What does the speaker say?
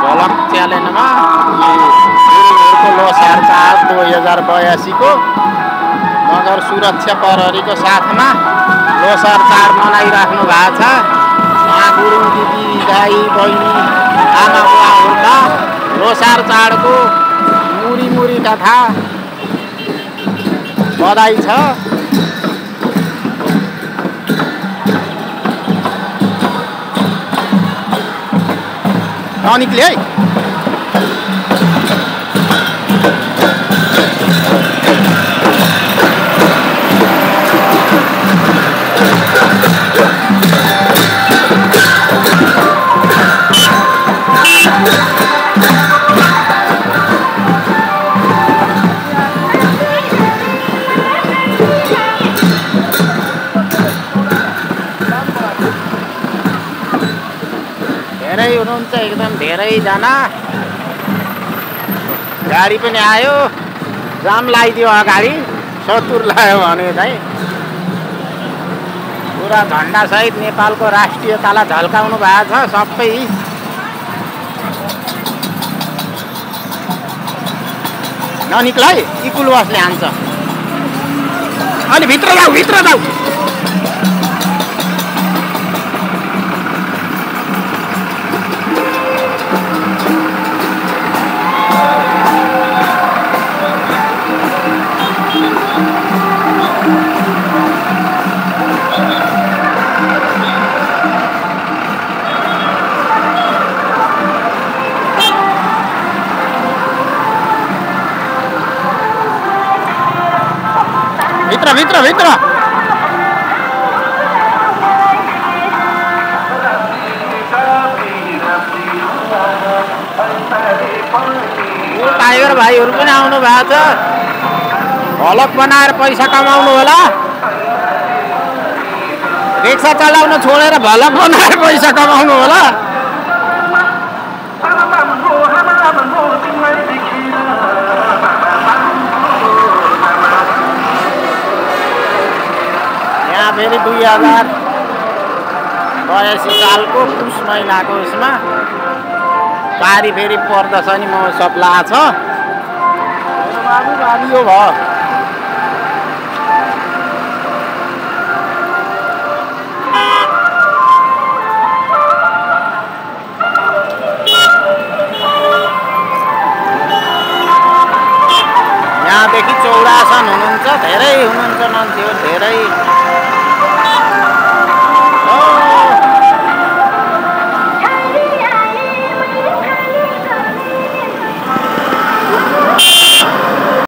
भलक च्यालेन्जमा लोसार चाड 2082 को नगर सुरक्षा प्रहरीको साथमा लोसार चाड मनाइराख्नु भएको छ। यहाँ गुरुङ दिदी दाई बहिनी आमा बुवाहरूका लोसार चाडको मुरी मुरी कथा बधाई छ। निक्ले है धेरै हुनुहुन्छ, एकदम धेरैजना। गाडी पनि आयो, जाम लगाइदियो अगाडि, सतुर लाग्यो भने चाहिँ पुरा झन्डा सहित नेपालको राष्ट्रियतालाई झल्काउनु भएको छ सबै। ननिक्ल है, इकुल बसले हान्छ। अलि भित्र जाऊ, भित्र जाऊ। भित्र भित्र भित्र टाइगर भाइहरू पनि आउनु भएको छ। भलक बनाएर पैसा कमाउनु होला। रिक्सा चलाउन छोडेर भलक बनाएर पैसा कमाउनु होला। फेरि 2082 सालको पुष महिनाको उसमा पारी फेरि प्रदर्शनी महोत्सव लाग्छ। बाबु बाबियो भयो। यहाँदेखि चौडासन हुनुहुन्छ, धेरै हुनुहुन्छ मान्छेहरू, धेरै।